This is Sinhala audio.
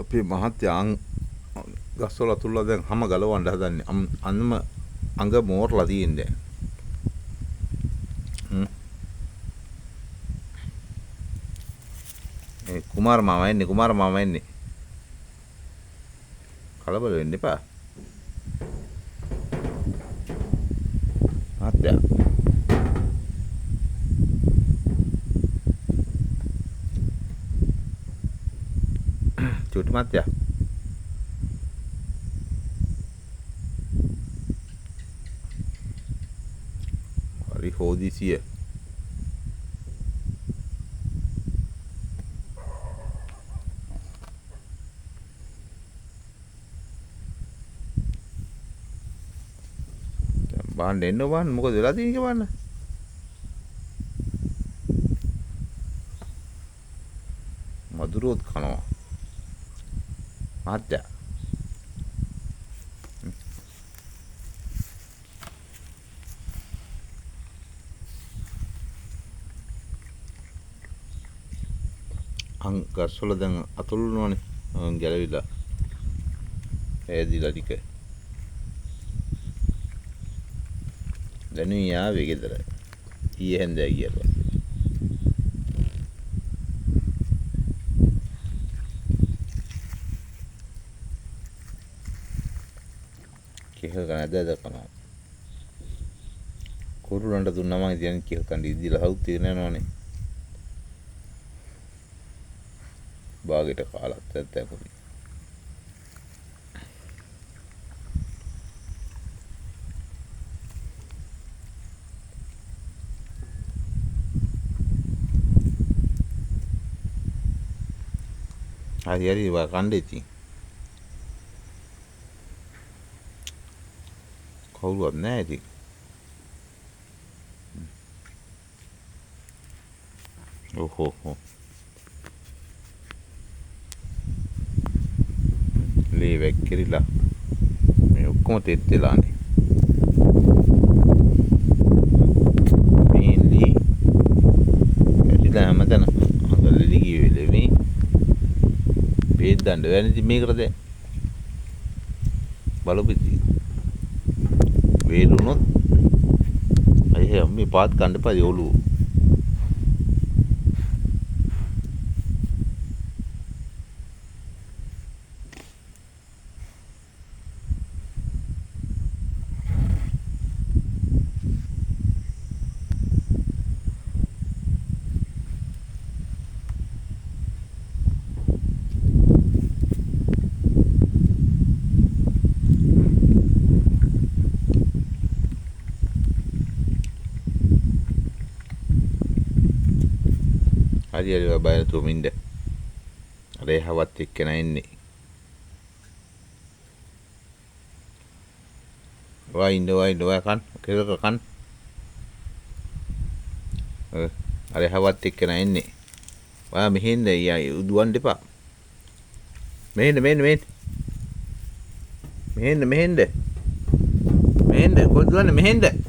අපේ මහත්තයා ගස්වල අතුල්ලා දැන් හැම ගලවන්න හදන්නේ. අන්නම අඟ මෝරලා තියෙන්නේ. ඒ කුමාර මාමා එන්නේ, කුමාර මාමා එන්නේ. කලබල වෙන්න එපා. මහත්තයා චුටි මහත්තයා හරි හෝදිසිය. දැන් බලන්න එන්න බලන්න මොකද වෙලා තියෙන්නේ කියලා බලන්න. මදුරුවොත් කනවා. මහත්තයා අං ගස්වල දැන් අතුල්නවනේ ගැලවිලා ඈදිලා ටික. දැනුයි ආවේ ගෙදර. ඊයේ හැන්දෑ ගියාට පස්සේ. කෙහ කන ඇද ඇද කනවා. කුරුලන්ට දුන්නා මං ඉතින් කෙහ කන්න ඉදිලා හවුත් ඉගෙන යනවනේ. බාගෙට කාලත් ඇත්ත පොඩි. හරි හරි වා කන්න ඉතින්. කවුරුවත් නෑ ඉතින්. ඔහො හො. ලේ වැක්කිරිලා මේ ඔක්කොම තෙත් වෙලානේ. මේ ලී වැටිලා හැමතැන අඟ ලෙලි ගියේ නෙමෙයි. බේත් දාන්න බෑනේ ඉතින් මේකට දැන්. බලපු ඉතින්. වේලුනොත් අයියේ මේ පාත් කන්න එපා ඔළුව. හරි හරි ඔය බය නැතුවම ඉන්න. අර එහාවත් එක්කෙනා එන්නේ. ඔයා ඉන්න ඔයා ඉන්න ඔයා කන් කෙලක කන්. ඔය අර එහාවත් එක්කෙනා එන්නේ. ඔයා මෙහෙ ඉන්න දුවන්න එපා. මෙහෙ ඉන්න මෙහෙ ඉන්න මෙහෙ ඉන්න. මෙහෙ ඉන්න මෙහෙ ඉන්න. මෙහෙ ඉන්න කොහෙද දුවන්නේ මෙහෙ ඉන්න.